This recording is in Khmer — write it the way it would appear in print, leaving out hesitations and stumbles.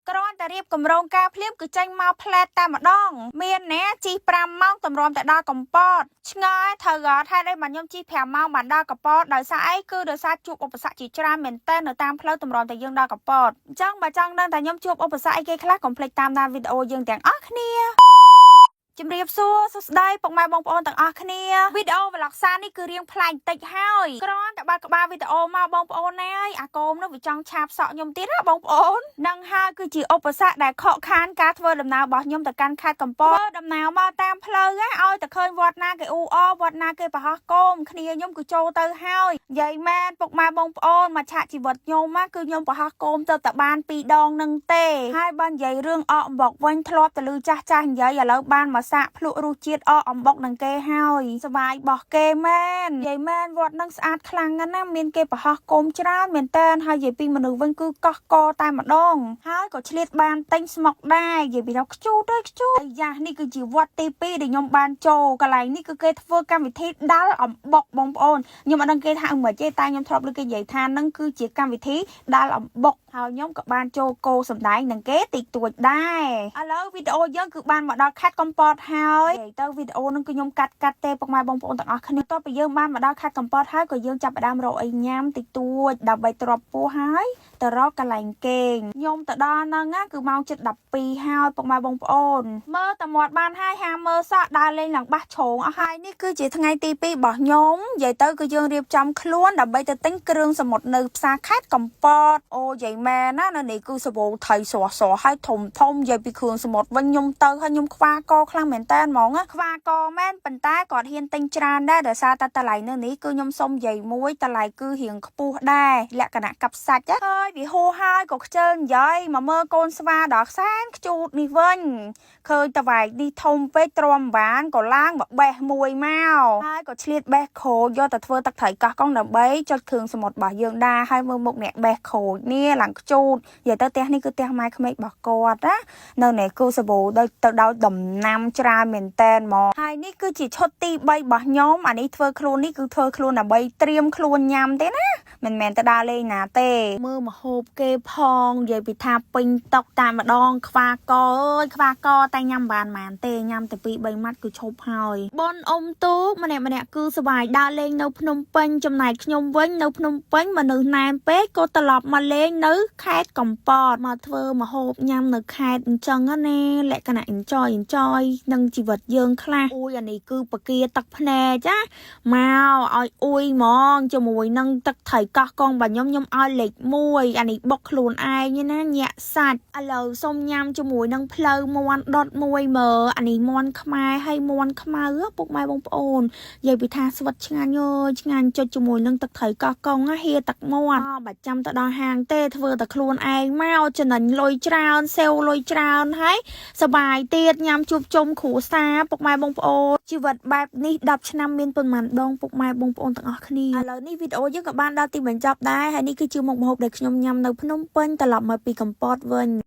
គ្រាន់តែរៀបកម្រងការភ្លាមគឺចេញមកផ្លែតតែម្ដង មានណាជិះ5ម៉ោងតម្រាំតែដល់កំពតឆ្ងល់ត្រូវអត់ហេតុអីបានខ្ញុំជិះ5ម៉ោងបានដល់កំពតដោយសារអីគឺដោយសារជួបឧបសគ្គជាច្រើនមែនតើនៅតាមផ្លូវតម្រាំតែយើងដល់កំពតអញ្ចឹងបើចង់ដឹងថាខ្ញុំជួបឧបសគ្គអីគេខ្លះកុំភ្លេចតាមដានវីដេអូយើងទាំងអស់គ្នា ជំរាបសួរសួស្តីពុកម៉ែបងប្អូនទាំងអស់គ្នាវីដេអូ vlog សារនេះគឺរៀងប្លែកតិចហើយគ្រាន់តែបើកក្បាលវីដេអូមកបងប្អូនណាអើយអាកូមនោះវាចង់ឆាបសក់ខ្ញុំទៀតណាបងប្អូននឹងហើយគឺជាឧបសគ្គដែលខកខានការធ្វើដំណើររបស់ខ្ញុំទៅកាន់ខេត្តកំពតធ្វើដំណើរមកតាមផ្លូវណាឲ្យតែឃើញវត្តណាគេអ៊ូអវត្តណាគេប្រហោះគោមគ្នាខ្ញុំគឺចូលទៅហើយនិយាយមែនពុកម៉ែបងប្អូនមកឆាកជីវិតខ្ញុំណាគឺខ្ញុំប្រហោះគោមទៅតែបានពីរដងនឹងទេហើយបើនិយាយរឿងអកអំបុកវិញធ្លាប់ទៅលឺចាស់ចាស់និយាយឥឡូវបានមកសាកភ្លក់រសជាតិអកអំបុកនឹងគេហើយសบายបោះគេមែននិយាយមែនវត្តនឹងស្អាតខ្លាំងណាស់ណាមានគេប្រហោះគោមច្រើនមែនតើហើយនិយាយពីមនុស្សវិញគឺកោះកតែម្ដងហើយក៏ឆ្លៀតបានទិញស្មុកដែរនិយាយពីដល់ខ្ជូតទៅខ្ជូតអាយ៉ានេះគឺជាវត្តទី2ដែលខ្ញុំបានចូលកន្លែងនេះគឺគេធ្វើកម្មវិធីដាល់អំបុកបងប្អូនខ្ញុំអត់ដឹងគេថាមិនទេតែខ្ញុំធ្លាប់ឮគេនិយាយថានឹងគឺជាកម្មវិធីដាល់អំបុកហើយខ្ញុំក៏បានចូលគោសម្ដែងនឹងគេតិចតួចដែរឥឡូវវីដេអូយើងគឺបានមកដល់ខេត្តកំពតហើយនិយាយទៅវីដេអូនឹងគឺខ្ញុំកាត់កាត់ទេពុកម៉ែបងប្អូនទាំងអស់គ្នាតទៅពីយើងបានមកដល់ខេត្តកំពតហើយក៏យើងចាប់ផ្ដើមរកអីញ៉ាំតិចតួចដើម្បីទ្របពោះហើយទៅរកកន្លែងគេងខ្ញុំទៅដល់ហ្នឹងណាគឺម៉ោង7:12ហើយពុកម៉ែបងប្អូនមើលតែមាត់បានហើយហាមើលសក់ដើរលេងឡើងបាសឆោងអស់ហើយនេះគឺជាថ្ងៃទី2របស់ខ្ញុំនិយាយទៅគឺយើងរៀបចំខ្លួនដើម្បីទៅទិញគ្រឿងសមុទ្រនៅផ្សារខេត្តកំពតអូយាយម៉ែណានៅនេះគឺសបោថៃស្រស់ស្រស់ហើយធំធំនិយាយពីគ្រឿងសមុទ្រវិញខ្ញុំទៅហើយខ្ញុំខ្វាកខ្លាំងមែនតើហ្មងណាខ្វាកមែនប៉ុន្តែគាត់ហ៊ានទិញច្រើនដែរដោយសារតែតម្លៃនៅនេះគឺខ្ញុំសុំនិយាយមួយតម្លៃគឺរៀងខ្ពស់ដែរលក្ខណៈកាប់សាច់ណាហើយវាហួហើយក៏ខ្ជិលនិយាយមកមើលកូនស្វាដល់ខ្សែនខ្ជូតនេះវិញឃើញតវែកនេះធំពេកទ្រាំបានក៏ឡើងមកបេះមួយមកហើយក៏ឆ្លៀតបេះក្រូចយកទៅធ្វើទឹកត្រីកោះកុងដើម្បីចុចគ្រឿងសមុទ្ររបស់យើងដែរហើយមើលមុខអ្នកបេះក្រូចនេះឡើងខ្ជូតនិយាយទៅផ្ទះនេះគឺផ្ទះម៉ែក្មេករបស់គាត់ណានៅនេះគូសាប៊ូដោយទៅដោយដំណាំច្រើនមែនតែនមកហើយនេះគឺជាឈុតទី3របស់ខ្ញុំអានេះធ្វើខ្លួននេះគឺធ្វើខ្លួនដើម្បីត្រៀមខ្លួនញ៉ាំទេណាមិនមែនទៅដើរលេងណាទេមើលមហូបគេផងនិយាយពីថាពេញតុកតែម្ដងខ្វាកអើយខ្វាកតែញ៉ាំបានម៉ានទេញ៉ាំតែ2 3ម៉ាត់គឺឈប់ហើយបនអ៊ំទូកម្នាក់ម្នាក់គឺសប្បាយដើរលេងនៅភ្នំពេញចំណែកខ្ញុំវិញនៅភ្នំពេញមនុស្សណែនពេកក៏ត្រឡប់មកលេងនៅខេត្តកំពតមកធ្វើមហូបញ៉ាំនៅខេត្តអញ្ចឹងណាលក្ខណៈ enjoy enjoy នឹងជីវិតយើងខ្លះអូយអានេះគឺបកាទឹកភ្នែកចាមកឲ្យអួយហ្មងជាមួយនឹងទឹកត្រីកោះកុងរបស់ខ្ញុំខ្ញុំឲ្យលេខ1អានេះបុកខ្លួនឯងណាញាក់សាច់ឥឡូវសុំញ៉ាំជាមួយនឹងផ្លូវមាន់ដុតមួយមើអានេះមាន់ខ្មែរហើយមាន់ខ្មៅពុកម៉ែបងប្អូននិយាយពីថាស្វិតឆ្ងាញ់អើយឆ្ងាញ់ចុចជាមួយនឹងទឹកត្រីកោះកុងហៀទឹកមាន់បាច់ចាំទៅដល់ហាងទេធ្វើតែខ្លួនឯងមកចំណេញលុយច្រើនសេវលុយច្រើនហើយសបាយទៀតញ៉ាំជួបជុំគ្រួសារពុកម៉ែបងប្អូនជីវិតបែបនេះ10ឆ្នាំមានប៉ុន្មានដងពុកម៉ែបងប្អូនទាំងអស់គ្នាឥឡូវនេះវីដេអូយើងក៏បានដល់ទីបញ្ចប់ដែរហើយនេះគឺជាមុខម្ហូបដែលខ្ញុំញ៉ាំនៅភ្នំពេញត្រឡប់មកពីកំពតវិញ។